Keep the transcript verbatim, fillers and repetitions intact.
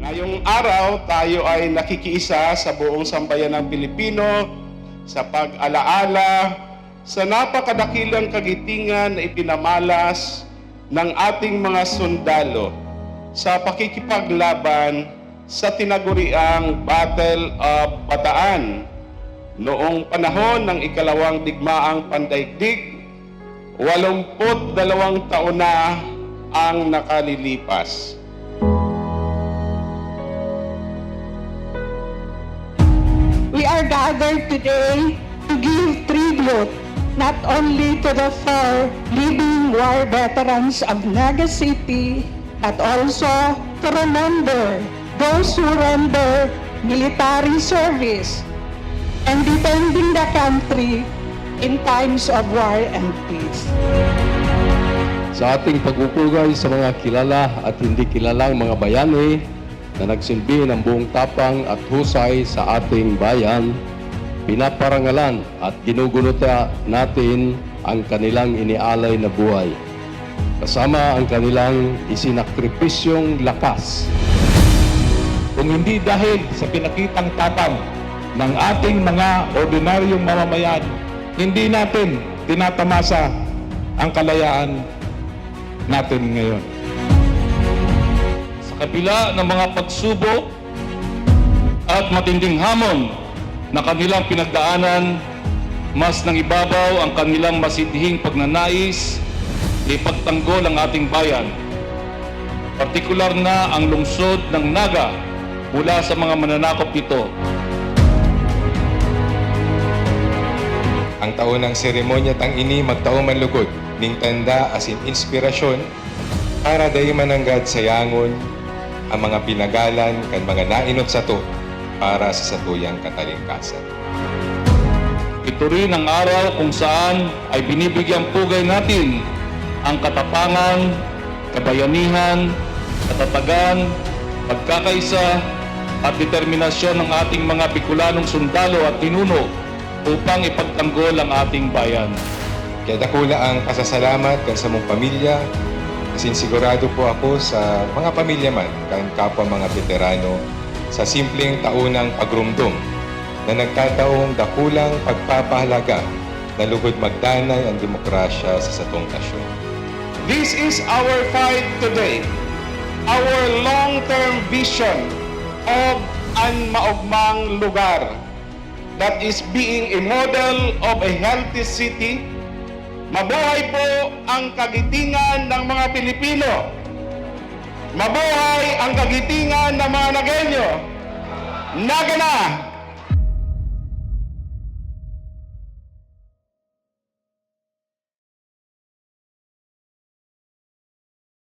Ngayong araw, tayo ay nakikiisa sa buong sambayanang Pilipino sa pag-alaala sa napakadakilang kagitingan na ipinamalas ng ating mga sundalo sa pakikipaglaban sa tinaguriang Battle of Bataan noong panahon ng Ikalawang Digmaang Pandaigdig. Walumput dalawang taon na ang nakalilipas. We are gathered today to give tribute not only to the four living war veterans of Naga City, but also to remember those who render military service and defending the country in times of war and peace. Sa ating pagpupugay sa mga kilala at hindi kilalang mga bayani na nagsilbi ng buong tapang at husay sa ating bayan, pinaparangalan at ginugunutan natin ang kanilang inialay na buhay, kasama ang kanilang isinakripisyong lakas. Kung hindi dahil sa pinakitang tapang ng ating mga ordinaryong mamamayan, hindi natin tinatamasa ang kalayaan natin ngayon. Sa kabila ng mga pagsubok at matinding hamon na kanilang pinagdaanan, mas nangibabaw ang kanilang masidhing pagnanais na ipagtanggol ang ating bayan, partikular na ang lungsod ng Naga mula sa mga mananakop nito. Ang taon ng seremonya tang ini magtao man lugod ning tanda asin inspirasyon para dai mananggad sayangon ang mga pinagalan kan mga naenot sato para sa satuyang katalingkasan. Ito rin ang araw kung saan ay binibigyang pugay natin ang katapangan, kabayanihan, katatagan, pagkakaisa, at determinasyon ng ating mga Bicolanong sundalo at ninuno upang ipagtanggol ang ating bayan. Kaya dakula ang pasasalamat kan samong pamilya, asin sigurado po ako sa mga pamilya man kan kapwa mga beterano sa simpleng taonang pagrumdom na nagtataong dakulang pagpapahalaga na lugod magdanay ang demokrasya sa satong nasyon. This is our fight today, our long-term vision of an maogmang lugar that is being a model of a healthy city. Mabuhay po ang kagitingan ng mga Pilipino! Mabuhay ang kagitingan ng mga Nagueño! Naga na!